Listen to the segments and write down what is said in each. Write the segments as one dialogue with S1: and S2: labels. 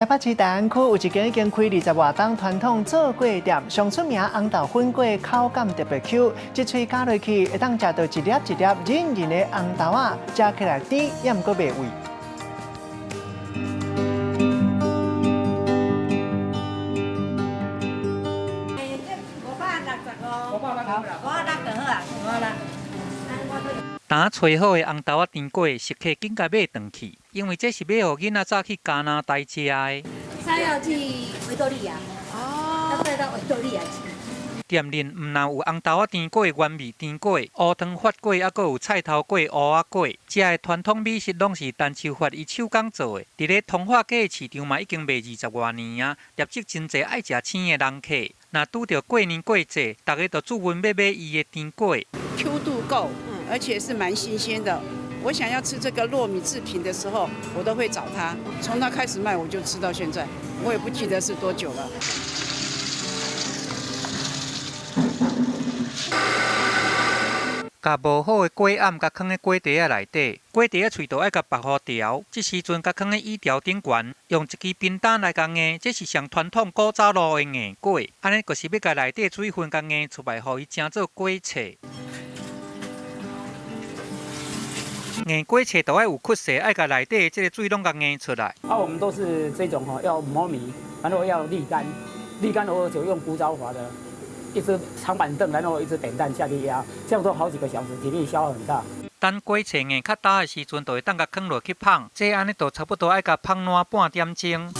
S1: 台北市大安區有一間已經開二十外冬傳統做粿店，上出名紅豆粉粿口感特別 Q，一喙咬落去會當食到一粒一粒韌韌的紅豆仔，食起來甜，猶毋過袂膩。
S2: 今炊好的紅豆仔甜粿，食客緊共買轉去，因為這是欲予囡仔早去加拿大食的。
S3: 他要去維多利亞，哦，要帶到維多利亞去。
S2: 店內毋但有紅豆仔甜粿、原味甜粿、烏湯發粿，猶閣有菜頭粿、芋仔粿。遮的傳統美食攏是陳秋發伊手工做的。佇咧通化街的市場嘛已經賣二十外年啊，業績真濟愛食纖的人客。若拄著過年過節，逐家就注文欲買伊的甜粿。
S4: Q 度夠，而且是蠻新鮮的。我想要吃這個糯米製品的時候，我都會找他。從他開始賣，我就吃到現在，我也不記得是多久了。
S2: 共磨好的粿餡，共囥佇粿袋仔內底，粿袋仔喙就愛共縛予牢。這時陣，共囥佇椅條頂懸，用一支扁擔來共壓，這是上傳統古早路的硬粿。按呢就是欲共內底水分共壓出來，予伊成做粿脆。硬粿脆就愛有骨勢，愛共內底的這个水攏共壓出來。
S5: 啊，我們都是這種吼，要磨米，然後要瀝乾，瀝乾後就用古早法的。一隻長板凳，然後一隻扁擔下去壓，這樣都好幾個小時，體力消耗很大。
S2: 等粿脆硬較焦的時陣，就會當共囥落去麭。這按呢就差不多愛共麭爛半點鐘。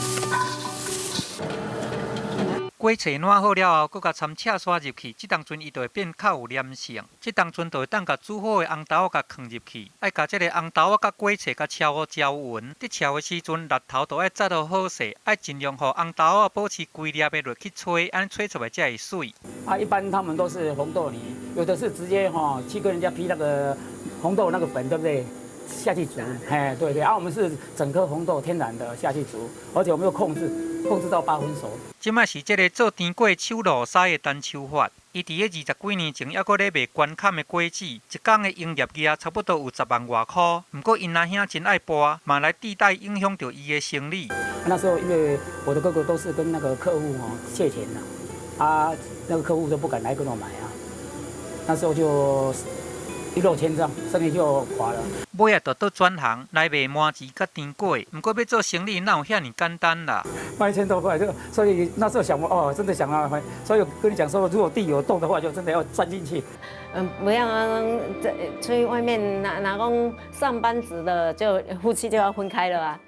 S2: 粿脆爛好了後，閣共摻赤沙入去，這當陣伊就會變較有黏性。這當陣就會當共煮好的紅豆仔共囥入去，愛共這个紅豆仔佮粿脆共澆予攪勻。佇澆的時陣，力頭就愛紮予好勢，愛盡量予紅豆仔保持規粒的落去炊，按呢炊出來才會媠。
S5: 啊，一般他們都是紅豆泥，有的是直接哈去跟人家批那個紅豆那個粉，對不對？下去煮，嘿，對對，啊，我們是整顆紅豆天然的下去煮，而且我們又控制，控制到八分熟。
S2: 這擺是這个做甜粿手路師的陳秋發，伊佇咧二十幾年前猶閣咧賣關崁的粿子，一工的營業額差不多有十萬外箍。毋過𪜶阿兄真愛跋，嘛來替代影響著伊的生理。
S5: 那時候因為我的哥哥都是跟那個客戶哦借錢啦，啊，那個客戶都不敢來跟我買啊，那時候就一落千丈，生意就垮了。
S2: 尾仔就倒轉行來賣麻糍佮甜粿，毋過欲做生意哪有遐爾簡單啦？
S5: 賣一千多塊就，所以那時候想哦，真的想啊，所以跟你講說，如果地有洞的話，就真的要鑽進去。
S6: 嗯，不要這出去外面拿拿工上班族的，就夫妻就要分開了啊。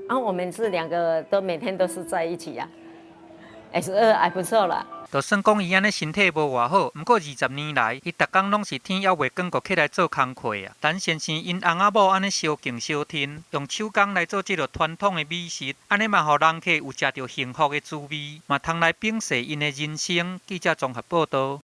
S6: 啊，我們是兩個都每天都是在一起呀，也是還不錯啦。
S2: 就算講伊按呢身體無偌好，毋過二十年來，伊逐工攏是天猶未光就起來做工課啊。陳先生𪜶翁仔某按呢相敬相親，用手工來做這个傳統的美食，按呢嘛予人客有食著幸福的滋味，嘛通來秉承𪜶的人生。記者綜合報導。